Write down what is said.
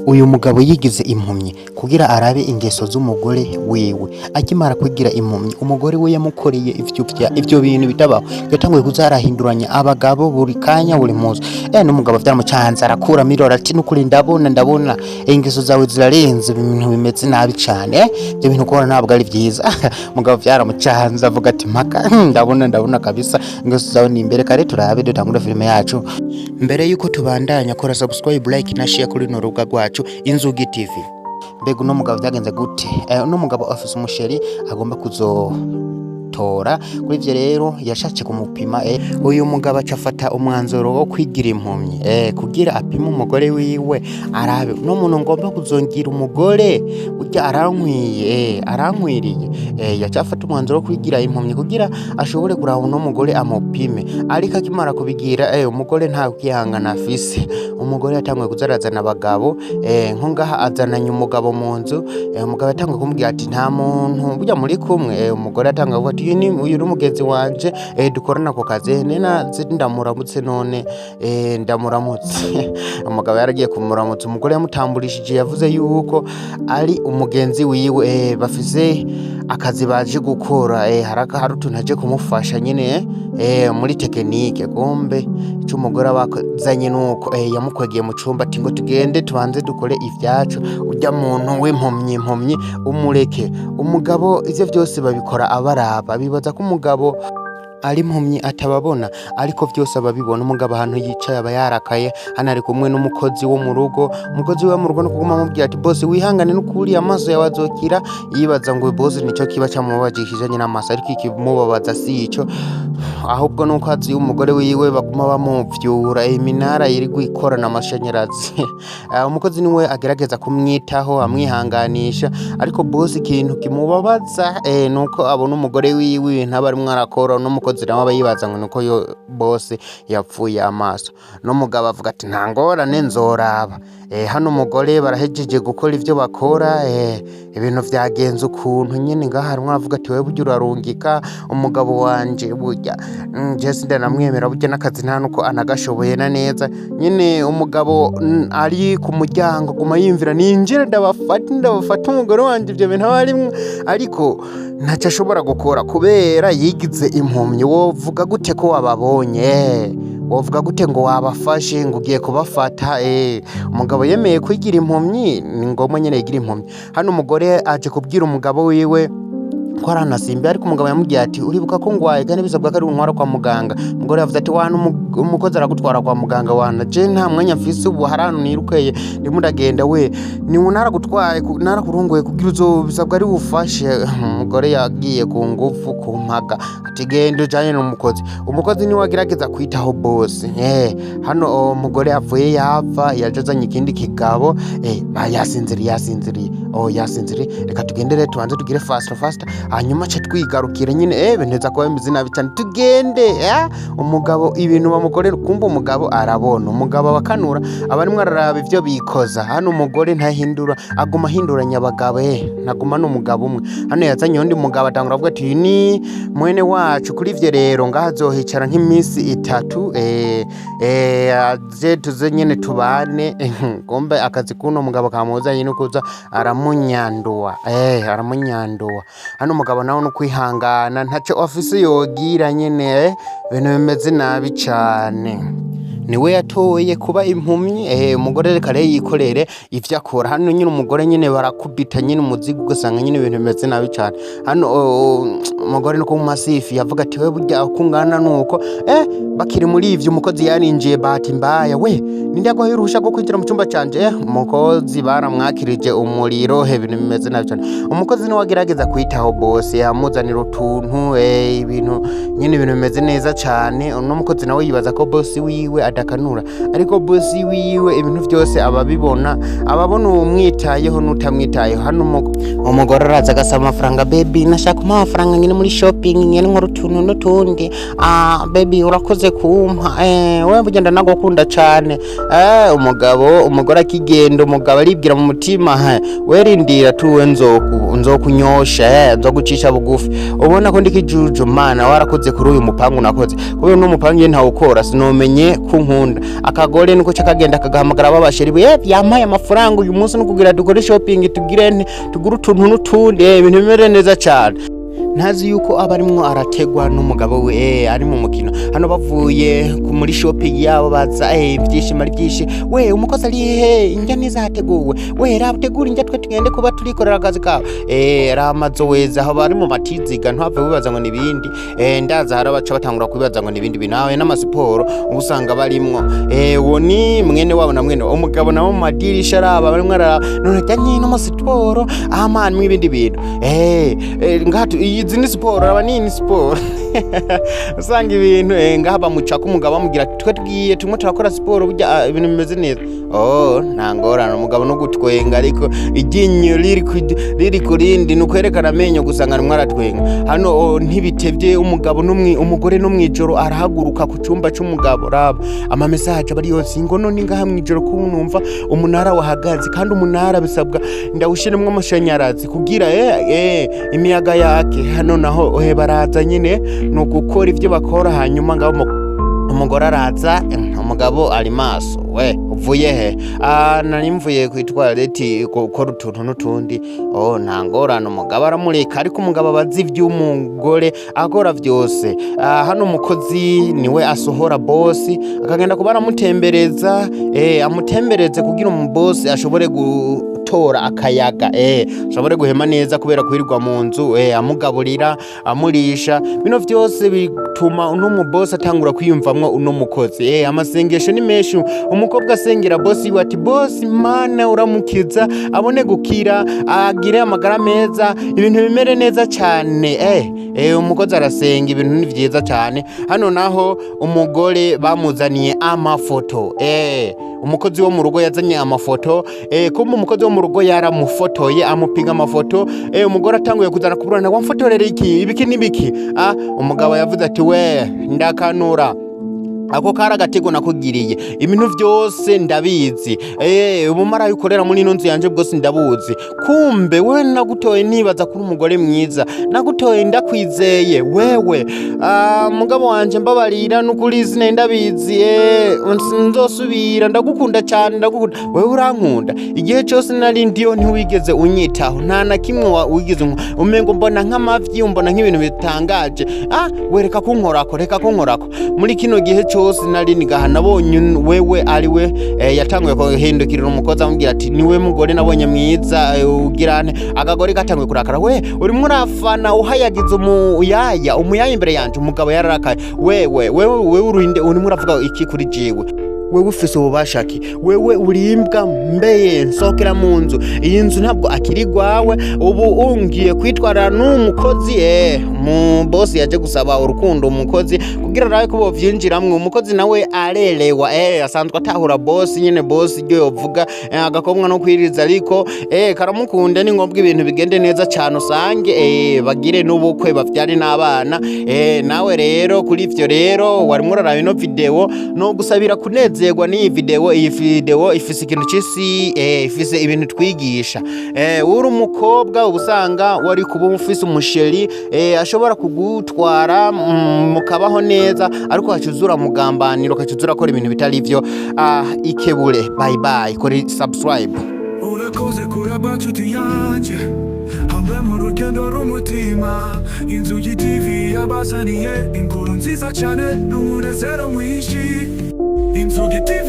Uyu mugabo yigize impumyi kugira arabe ingeso z'umugore wiwe. Akimara kwigira impumyi, umugore we yamukoreye ivyo bintu bitabaho. Yatanguye kuza arahinduranya abagabo buri kanya, buri munsi. N'umugabo vyaramucanze, arakuramo irora ati: "Nukuri ndabona, ndabona ingeso zawe zirarenze, ibintu bimeze nabi cane. Ivyo bintu ukora ntabwo ari vyiza." Umugabo vyaramucanze, avuga ati: "Mpaka ndabona, ndabona kabisa ingeso zawe ni imbere." Kare turabe dutangure filime yacu. Mbere yuko tubandanya, kora subscribe, like na share kuri runo rubuga rwacu Inzugi TV. Mbega uno mugabo vyagenze gute? Uno mugabo afise umuchéri agomba kuzotora. Kuri ivyo rero yashatse kumupima. Uyu mugabo aca afata umwanzuro wo kwigira impumyi kugira apime umugore wiwe, arabe uno muntu ngomba kuzongira umugore burya arankwiye, arankwiriye. Yaca afata umwanzuro wo kwigira impumyi kugira ashobore kuraba uno mugore, amupime. Ariko akimara kubigira, umugore nta kwihangana afise. Umugore yatanguye kuza arazana abagabo. Nko ngaha azananye umugabo mu nzu. Umugabo yatanguye kumubwira ati: "Nta muntu burya muri kumwe." Umugore yatanguye kuvuga ati: "Uyu ni umugenzi wanje, dukorana ku kazi, nena ndamuramutse none, ndamuramutse." Umugabo yaragiye kumuramutsa. Umugore yamutamburishije, yavuze yuko ari umugenzi wiwe, bafise akazi baje gukora, hari utuntu aje kumufasha nyene, muri technique. Kumbe ico umugore aba azanye nuko yamukwegeye mu cumba ati: "Ngo tugende tubanze dukore ivyacu, urya muntu w'impumyi impumyi umureke." Umugabo ivyo vyose babikora abaraba, bibaza ko umugabo ari impumyi atababona, ariko vyose ababibona. Umugabo ahantu yicaye aba yarakaye. Hano ari kumwe n'umukozi wo mu rugo. Umukozi wo mu rugo no kuguma amubwira ati: "Boss, wihangane, n'ukuri amaso yawe azokira." Yibaza ngo boss nico kiba camubabaje kijanye n'amaso, ariko ikimubabaza si ico, ahubwo nuko azi umugore wiwe baguma bamuvyura iminara yirigwa ikorana amashanyarazi. Umukozi niwe agerageza kumwitaho, amwihanganisha, ariko boss ikintu kimubabaza nuko abona umugore wiwe ibintu aba arimwo arakora, n'umukozi nawe aba yibaza ngo nuko yo boss yapfuye amaso. N'umugabo avuga ati: "Nta ngorane, nzoraba." Hano umugore barahejeje gukora ivyo bakora, ibintu vyagenze ukuntu nyene. Ngaha harimwo aravuga ati: "Wewe burya urarungika umugabo wanje, burya je sindanamwemera, burya n'akazi nta nuko anagashoboye na neza nyene." Umugabo ari ku muryango aguma yiyumvira: "Ninjire ndabafate, ndabafate umugore wanje ivyo bintu aba arimwo." Ariko ntaco ashobora gukora kubera yigize impumyi. Wovuga gute ko wababonye? Wovuga gute ngo wabafashe, ngo ugiye kubafata? Umugabo yemeye kwigira impumyi, ni ngombwa nyene yigira impumyi. Hano umugore aje kubwira umugabo wiwe ko aranasimba, ariko umugabo yamubwiye ati: "Uribuka ko ngwaye kandi bisabwa ko ari untwara kwa muganga." Umugore yavuze ati: "Wana, umukozi aragutwara kwa muganga, wana, je nta mwanya mfise ubu, hari ahantu nirukeye, ndimo ndagenda. We ni naragutwaye, narakurunguye kugira uzo bisabwa ari bufashe." Umugore yagiye ku ngufu, ku mpaga, ati: "Genda ujanye n'umukozi." Umukozi niwe agerageza kwitaho boss. Hano umugore avuye yava yaje azanye ikindi kigabo. Yasinziriye, yasinziriye, oh, yasinziriye. Reka tugende rero, tubanze tugire faster faster, hanyuma ce twigarukire nyine. Bintu kuba bimeze nabi cyane, tugende. Umugabo ibintu bamukorera, kumva umugabo arabona, umugabo abakanura, aba arimwo araraba ivyo bikoza. Hano umugore ntahindura, aguma ahinduranya abagabo, ntaguma n'umugabo umwe. Hano yazanye undi mugabo, atangura avuga ati: "Uyu ni mwene wacu." Kuri ivyo rero ngaha azohicara nk'iminsi 3, aze tuze nyene tubane. Kumbe akazi kuno mugabo kamuzanye no kuza aramunyandua, aramunyandua. Hano umugabo nawe no kwihangana, ntaco afise yogira nyene. Ibintu bimeze nabi cane, niwe yatoye kuba impumyi. Umugore reka rero yikorere ivyo akora. Hano nyine umugore nyine barakubita nyine umuzigo, ugasanga nyine ibintu bimeze nabi cane. Hano umugore no mu masifi yavuga ati: "We burya uko ungana nuko." Bakiri muri ivyo, umukozi yarinjiye bahati mbaya. "We, ninde yaguhaye uruhusha rwo kwinjira mu cyumba canje?" Umukozi baramwakirije umuriro. He, ibintu bimeze nabi cane. Umukozi niwe agerageza kwitaho boss, amuzanira utuntu, ibintu nyine, ibintu bimeze neza cane. Uno mukozi nawe yibaza ko boss wiwe adakanura, ariko boss wiwe ibintu byose ababibona, ababona uwumwitayeho n'utamwitayeho. Hano umugore araza agasaba amafaranga: "Baby, nashaka kumpa amafaranga nyine muri shopping nyine nkora utuntu n'utundi." "Ah baby, urakoze kumpa, wewe burya ndanagukunda cane." Umugabo, umugore akigenda, umugabo aribwira mu mutima: "He, we rindira tuwe, nzokunyosha, nzogucisha bugufi, ubona ko ndi kijuju. Mana, warakoze kuri uyu mupangu nakoze, kubera uno mupangu iyo ntawukora sinomenye ko." Kunkunda akagore nuko cakagenda kagahamagara babasheri yampaye amafaranga uyu munsi no kugira dukore shopping, tugire nte, tugure utuntu n'utundi, ibintu bimere neza cyane. Ntazi yuko aba arimwo arategwa n'umugabo we, ari mu mukino. Hano bavuye muri shopping yabo, baza ibyishimo ari byinshi. We, umukozi ari hehe? Indya neza hateguwe. We, raba utegura indya, twe tugende kuba turikorera akazi kabo. Ramazoweza aho bari mu matiziga, ntuhave wibaza ngo nibindi. Ndaza hari abaca batangura kwibaza ngo nibindi bintu aho n'amasiporo uba usanga barimwo. Uwo ni mwene wabo na mwene wabo. Umugabo nawe mu madirisha araba barimwo araba none ajyanye n'amasiporo amani mw'ibindi bintu. Ngaha izi ni siporo, aba ni siporo usanga ibintu ngaha bamucako umugabo bamubwira ati twe tugiye turimo turakora siporo burya, ibintu bimeze neza. Oh, nta ngorane. Umugabo no gutwenga, ariko iryinyo riri ku rindi ni ukwerekana amenyo gusa, ngo arimwo aratwenga hano. Oh, ntibitevye umugabo umugore no mwijoro arahaguruka ku cumba c'umugabo. Raba ama message aba ari yose ngo none ngaha mwijoro ko numva umunara wahagaze, kandi umunara bisabwa ndawushiremwo amashanyarazi kugira imiyaga yake. Hano naho baraza nyine ni ugukora ivyo bakora. Hanyuma ngaho umugore araza, umugabo ari maso. We, uvuye he? Ah, nari mvuye ku toilette gukora utuntu n'utundi. Oh, nta ngorane. Umugabo aramureka, ariko umugabo aba azi ivy'umugore akora vyose. Ah, hano umukozi niwe asohora bosi akagenda kuba aramutembereza, amutembereze kugira umubosi ashobore gutora akayaga, ashobore guhema neza kubera kwirirwa mu nzu, amugaburira, amurisha. Bino vyose bituma uno mubosi atangura kwiyumvamwo uno mukozi. Amasengesho ni menshi. Umukobwa asengera bosi wiwe ati: "Bosi, Mana uramukiza abone gukira, agire amagara meza, ibintu bimere neza cyane." Umukozi arasenga, ibintu ni vyiza cyane. Hano naho umugore bamuzaniye amafoto. Umukozi wo mu rugo yazanye amafoto. Kumbe umukozi wo mu rugo yaramufotoye, amupiga amafoto. Umugore atanguye kuzana kuburana: "Wamfotorera iki? Ibiki n'ibiki?" Ah, umugabo yavuze ati: "We, ndakanura ako kari agatego nakugiriye, ibintu byose ndabizi. Ubumara ukorera muri ino nzu yanje bwose ndabuzi. Kumbe wewe nagutoye nibaza kuri umugore mwiza, nagutoye ndakwizeye wewe. Ah, mugabo wanje, mbabarira nukuri, sinari ndabizi. Nzosubira, ndagukunda cyane, ndagukunda. Wewe urankunda. Igihe cyose nari ndiyo ntiwigeze unyitaho, nta na kimwe wigeze umengo mbona nk'amavyi, umbona nk'ibintu bitangaje. Ah, we, reka kunkorako, reka kunkorako. Muri kino gihe cyose nari nigaha nabonye wewe ari we." Yatanguye kuhindukirira umukozi amubwira ati: "Niwe mugore nabonye mwiza." Ugira nte? Akagore gatanguye kurakara: "We, urimo urafana uhayagiza umuyaya, umuyaya imbere yanje." Umugabo yararakaye: "Wewe, wewe, wewe urinde, urimo uravuga iki kuri jewe? Wewe ufise ububasha ki? Wewe urimbwa mbeye, nsohokera mu nzu. Iyi nzu ntabwo akiri gwawe, ubu ungiye kwitwara n'umukozi." Mu bosi yaje gusaba urukundo umukozi kugira arabe ko bovyinjiramwo. Umukozi nawe arerewa, asanzwe atahura bosi nyene, bosi iryo yovuga, agakobwa no kwiriza, ariko karamukunda. Ni ngombwa ibintu bigende neza cyane, usange bagire n'ubukwe, bavyare n'abana. Nawe rero kuri ivyo rero warimwo uraraba ino video, no gusabira kunezerwa n'iyi video. Iyi video ifise ikintu c'isi, ifise ibintu twigisha. Uri umukobwa uba usanga wari kuba ufise umusheri ashobora kugutwara, mukabaho neza, ariko ukacuzura mugambaniro, ukacuzura akora ibintu bitari ivyo. Ah, ikebure, bye bye, kuri subscribe. Urakoze kuraba nshuti yanjye, hamwe mu rugendo rw'umutima. Inzugi TV yabazaniye inkuru nziza cyane n'umunezero mwinshi. Inzugi TV.